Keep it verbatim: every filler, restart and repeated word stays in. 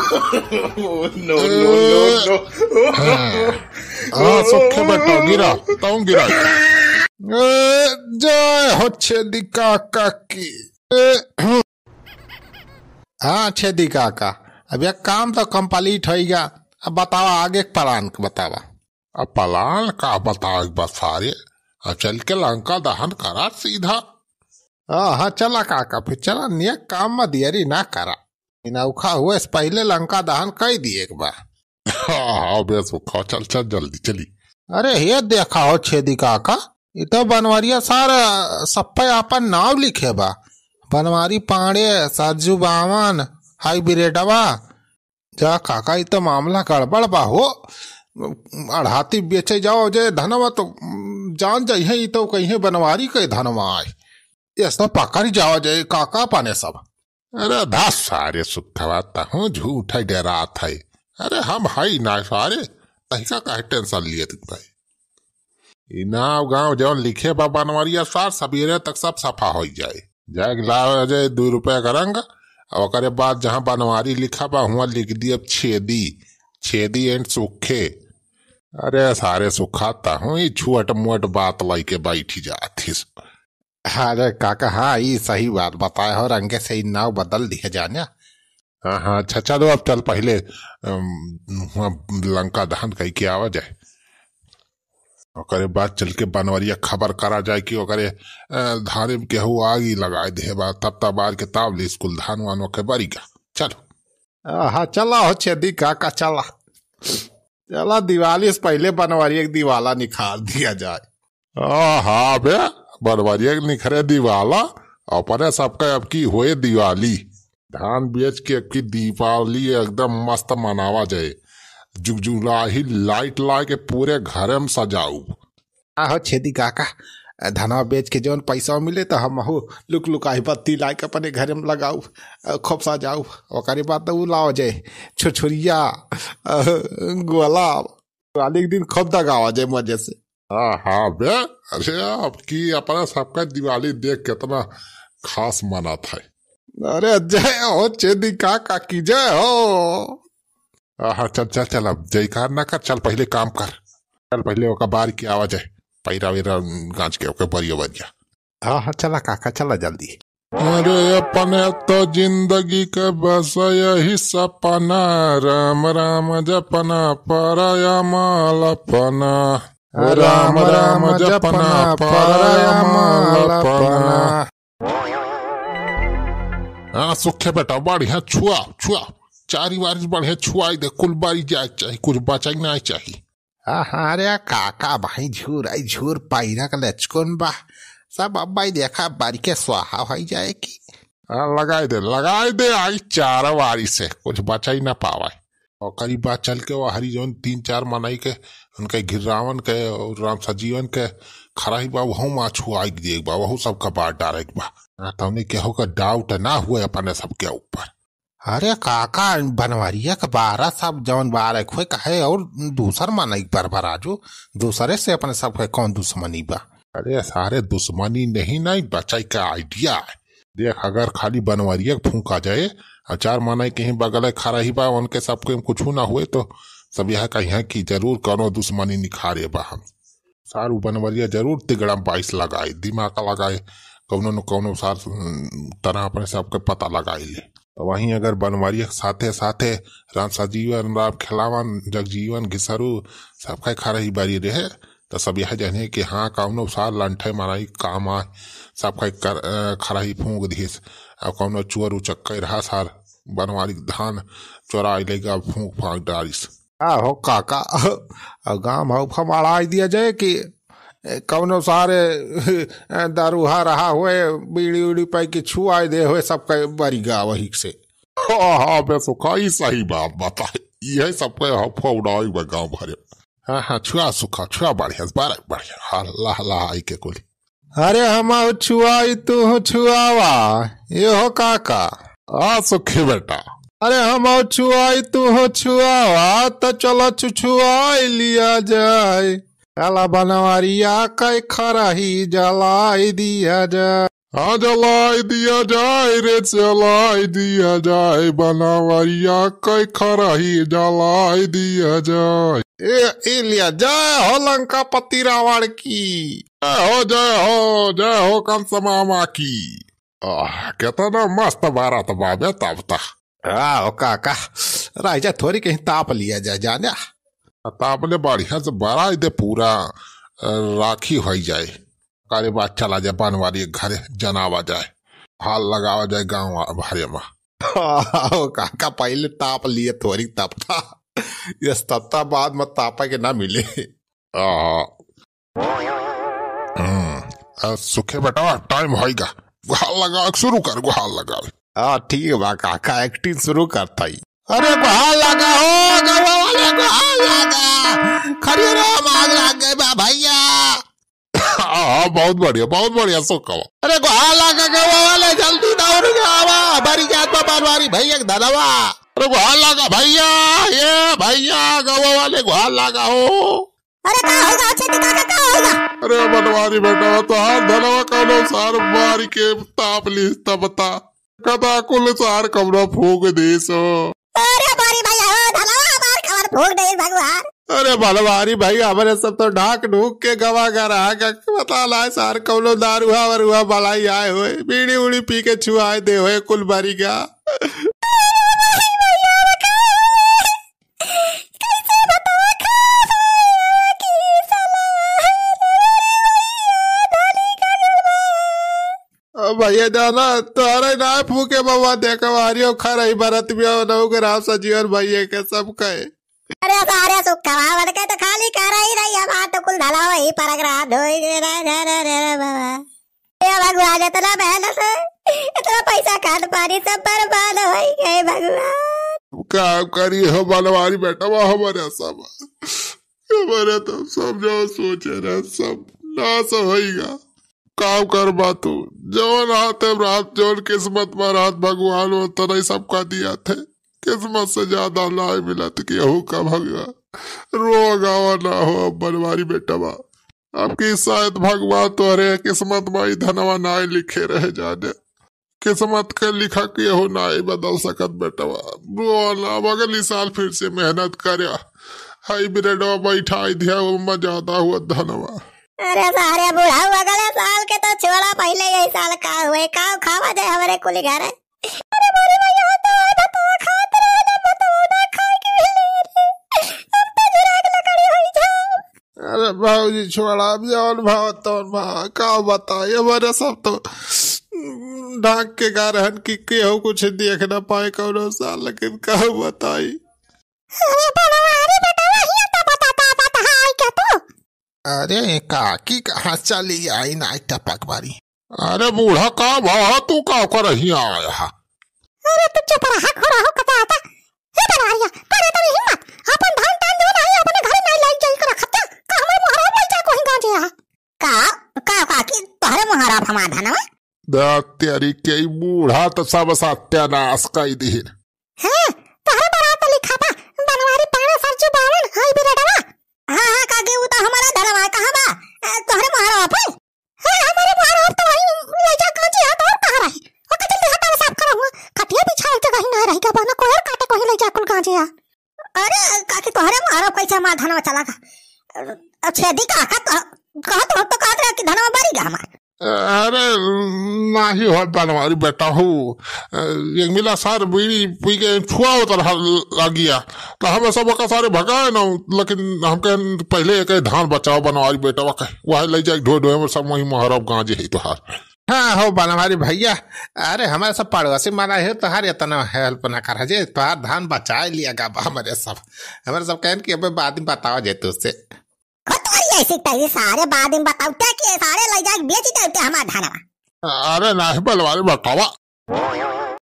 Oh, no, no, no, no। हाँ, हाँ, सुखे बेटा, गिरा, तऊ गिरा। ए, जय हो छेदी काका की। ए, हाँ, छेदी काका, अब यह काम तो complete होइगा। अब बतावा, आगे के plan के बतावा। अब plan का बतावे बा सारे, अब चल के लंका दहन करा सीधा। हाँ, हाँ, चला काका, फिर चला, नियत काम में देरी ना करा। इनौखा हुए से पहिले लंका दहन कई दिए के बा। हाँ, हाँ, बे सुखा, चल, चल, जल्दी चली। अरे, हे देखा हो छेदी काका, इ तो बनवरिया सार सप्पे आपन नाव लिखे बा। बनवारी पांड़े, साजू बावन, हाइब्रिडवा। जा काका, इ तो मामला गड़बड़ बा हो। अड़हाती बेचे जाओ जे धनवा तो जान जाइहे, इ तो कहिहे बनवारी के धनवा आए। ये सब पकड़ जाओ जे काका पाने सब। अरे धस सारे सुखवा, तहूँ झूठ है डेरात है। अरे हम हई ना सारे, तहिका काहे tension लियत भाई। इनाव गाँव जौन लिखे बा बनवरिया सार, सबेरे तक सब सफा होइ जाए। जाए के लावे जे दू रुपया का रंग, और ओकरे बाद जहाँ बनवारी लिखा बा, हुआं लिख दिए छेदी, छेदी and सुखे। अरे सारे सुखा, तहूँ ई छुअट मुअट बात लइके बैठी जात हिस। अरे काका, हाँ, ई सही बात बताए हो, रंगे से ई नाव बदल दिहे जाने। हाँ, हाँ, अच्छा, चलो, अब चल पहिले, अम, हुआं लंका दहन कई के आवा जाए। ओकरे बाद चल के बनवरिया खबर करा जाए कि ओकरे, अ, धारे में केहू आगी लगाए दे बा, तब तब आर के ताव ले स्कूल धान वान ओके बरी का। चलो। हाँ, चला हो छेदी काका, चला। चला, दिवाली से पहिले बनवरिया के दिवाला निखार दिया जाए। आहा बे, बनवरिया के निखरे दिवाला, अपने सबका अब की होए दिवाली। धान बेच के अब की दीपावली एकदम मस्त मनावा जाए। जुगजुलाही light ला के पूरे घरे में सजाऊ। आहो छेदी काका, धनवा बेच के जौन पैसा मिले तो हमहू लुक लुकाही बत्ती ला के अपने घरे में लगाऊ, खूब सजाऊ। ओकरे बाद तो उ लाओ जाए छुरछुरिया, गोला, दिवाली के दिन खूब दगावा जाए मजे से। हाँ, हाँ बे, अरे अब की अपना सबका दिवाली देख कितना खास मनात है। अरे जय हो छेदी काका की जय हो। हाँ, चल, चल, चल, अब जयकार ना कर, चल पहिले काम कर। चल पहिले ओका बार के आवा जाए, पैरा वैरा गांज के ओके बरिया बरिया। हाँ, हाँ, चला काका, चला जल्दी। अरे अपने तो जिंदगी के बस यही सपना, राम राम जपना, पराया माल अपना। राम राम जपना, पराया माल अपना। हाँ, सुखे बेटा, बढ़िया छुआ, छुआ। चारी वारी बढ़िया छुआई दे, कुल बारी जाए चाही, कुछ बचाई ना चाही। हाँ, हाँ, अरे काका भाई, झूर आई झूर, पैरा का लचकन बा। सब अब भाई देखा, बारी के स्वाहा होई जाए की। हाँ, लगाई दे, लगाई दे, आई चार वारी से, कुछ बचाई ना पावे। ओकरी बाद चल के वो हरी जौन तीन चार मनई के, उनके घिररावन के और राम सजीवन के खराही बा, वहू मा छुआई के दिए बा, वहू सबका बार डारे के बा। ना तौने केहू का doubt ना हुए अपने सबके ऊपर। अरे काका, बनवरिया के बारा सब जौन बार एक हुए कहे और दूसर मनई के बरबर आजू, दूसरे से अपने सबके कौन दुश्मनी बा? अरे सारे दुश्मनी नहीं, नहीं बचाई का idea है। देख, अगर खाली बनवरिया के फूंका जाए और चार मनई के ही बगल खराही बा, उनके सबके कुछ ना हुए, तो सब यह कहिया कि जरूर कौनो दुश्मनी निखारे बा हम। सारू बनवरिया जरूर तिगड़ा बाइस लगाए, दिमाग लगाए, कौनो न कौनो सार, उम, तरह अपने सबके पता लगाए ले। तो वहीं अगर बनवरिया के साथे साथे राम सजीवन, राम खेलावन, जगजीवन, घिसरू, सबका खराही बारी रहे, तो सब यह जाने कि हाँ, कौनो सार लंठे मराई काम आए, सबका कर, अ, खराही फूंक दिस। अब कौनो चोर उचक्के रहा सार, बनवारी के धान चोराई लेगा, फूंक फांक डारिस। का हो काका, अब गांव भाव फमाड़ाई दिया जाए कि कौनो सारे दारूहा रहा हुए, बीड़ी उड़ी पाई के छुआई दे हुए, सबका बरी गा वही से। हाँ, हाँ, बे सुखा, ई सही बात बताए। यही सबके हफा उड़ाई बा गाँव भरे। हाँ, हाँ, छुआ सुखा, छुआ बढ़िया, बारह बढ़िया। हाँ, लाह, लाह, आई के कुली। अरे हम छुआई, तू छुआवा, ये हो काका। आ सुखी बेटा। अरे हम छुआई, तू छुआवा, त चलो छु-, छुआई लिया जाए। काला बनवरिया के खरही जलाई दिया जाए। हाँ, जलाइ दिया जाए रे, जलाइ दिया जाए, बनवरिया कै खरही जलाइ दिया जाए। ए, ए लिया, जय हो लंकापति रावण की। जय हो, जय हो, जय हो कंस मामा की। आह, केतना मस्त बारात बा बे तब त। आहो काका, राजा थोरी कहीं ताप लिया जाए जाने। ताप ले बढ़िया से बराइ दे पूरा, अ, राखी होइ जाए। ओकरे बाद चला जाए बनवारी के घरे, जनावा जाए, हाल लगावा जाए गाँव भरे मा। आहो काका, पहिले ताप लिए थोरी तब त। ये तब त बाद मा तापा के ना मिले। आहा। हम्म, आ, सुखे बेटा, टाइम होइगा। गुहार लगा, शुरू कर गुहार लगा। हाँ, ठीक बा काका, एक्टिंग शुरू करता ही। अरे गुहार लगा हो, गवा वाले गुहार लगा। खड़ियो रे, आग लग गई बा भैया। हाँ, बहुत बढ़िया, बहुत बढ़िया, सुखवा। अरे गुहार लगा, गवा वाले जल्दी दौड़ के आवा, बरी जात बा बनवारी भैया के धनवा। अरे गुहार लगा भैया, ये भैया, गवा वाले गुहार लगा हो। अरे का होइगा, छेदी काका, का होइगा? अरे बनवारी बेटा, तोहार धनवा कौनो सार मारी के ताप लीस त बता। कदा कुल सार कौनो फूंक दीस हो। अरे बारी भाई, हो धनवा हमार कौन फूंक दीस भगवान। अरे बनवारी भाई, हमरे सब तो ढाक ढूक के गवा गरा के बता लाए सार कौनो दारुहा वरुहा बलाई आए होए, बीड़ी उड़ी पी के छुआए दे होए कुल बरी का। कैसे बताओ खास भैया की सलाह है रे भैया, धनी का गड़बड़। अब भैया जाना, तोहरे ना फूके बउआ, देखो हरियो खरही बरत में हो, नौ ग्राम सजीवन भैया के सब कहे। अरे सारे सुखवा बन के तो खाली खरही रही, हमार तो कुल धनवा वही परक रहा, धोई दे रे, रे, रे, रे, रे बाबा। हे भगवान, इतना मेहनत है, इतना पैसा खाद पानी सब बर्बाद होइ गए भगवान। का करी हो बनवारी बेटवा, हमरे सब, हमरे तो सब जो सोचे रहे सब नाश होइगा। काम कर बा तू, जौन हाथे रहत, जौन किस्मत मा रहत भगवान वो तनई सबका दिया थे। किस्मत से ज्यादा नाई मिलत केहू का भगवान। रो गावा ना हो अब बनवारी बेटवा। अब की शायद भगवान तोहरे किस्मत मा ई धनवा नाई लिखे रहे जाने। किस्मत के लिखा केहू नाई बदल सकत बेटवा। रो ना, अब अगली साल फिर से मेहनत करे। हाई ब्रेडवा बैठाई दिया, ओमा ज्यादा हुआ धनवा। अरे सारे बुढ़ऊ, अगले साल के तो छोड़ा, पहिले यही साल का हुए, का खावा जाए हमरे कुली घरे। अरे मोरी भैया, हम तो आज भतवा खात रहे, जब भतवा ना खाए के मिले रे, हम तो जुराग लकड़ी होई जाओ। अरे भौजी छोड़ा, अब जौन भाव तौन भाव, का बताई, हमरे सब तो ढाक के गा रहन कि केहू कुछ देख ना पाए कौनो साल, लेकिन का बताई। अरे बनवारी बेटवा, हिया तो बता, बता, बता, हाय क्या तू? अरे काकी कहाँ चली आई ना टपक बारी। अरे बूढ़ा का भा तू का कर हिया आया हा? अरे तू चुप रहा, खड़ा हो कता आता। हे बनवारिया, करे तो हिम्मत, अपन धान टान दे नाही, अपने घरे नाही लाई जाई कर रखत, का हमर मोहरा लाई जा कोही गांजे आ? का, का काकी तोहरे मोहरा हमार धनवा? दा तेरी के ई बूढ़ा तो सब सत्यानाश कई दिहिन। हाँ, तोहरे बरात लिखा बा, बनवारी पाड़े सरजू बावन, हाई बिरडवा। हाँ, हाँ, काकी, उ तो हमारा धनवा है, कहाँ बा? ए, तोहरे मोहरा पर? हाँ, हमारे मोहरा पर तो वही ले जा कांची हाथ और कहाँ रही? ओके जल्दी हाथ साफ करो हुआ। खटिया बिछाए के कहीं ना रही, का बना कोयर काटे कहीं ले जा कुल गांजे आ। अरे, काकी, तोहरे मोहरा कैसे हमारा धनवा चला गा? अच्छा, दी का, का, का, कहा तो, तो कहत रहे कि धनवा बारी गा हमार। अरे, नाही हो बनवारी बेटा हो। एक मिला सार बीड़ी पी के छुआ होता रहा लागिया, तो हमें सब का सारे भगाए ना, लेकिन हम कहें पहले एक धान बचाओ बनवारी बेटा, वह ले जाए ढो ढो में सब वही मोहरब गांजे ही तोहार। हाँ हो बनवारी भैया, अरे हमारे सब पड़ोसी मारा है तोहार इतना हेल्प ना कर जे, तोहार धान बचाए लिया गा हमारे सब। हमारे सब कहें कि अबे बाद में बताओ जे तुझसे। हो तोरी ऐसी तैसी सारे बाद में बताउते कि सारे ले जाके बेच देते हमार धनवा। अरे नाही बनवारी बेटवा।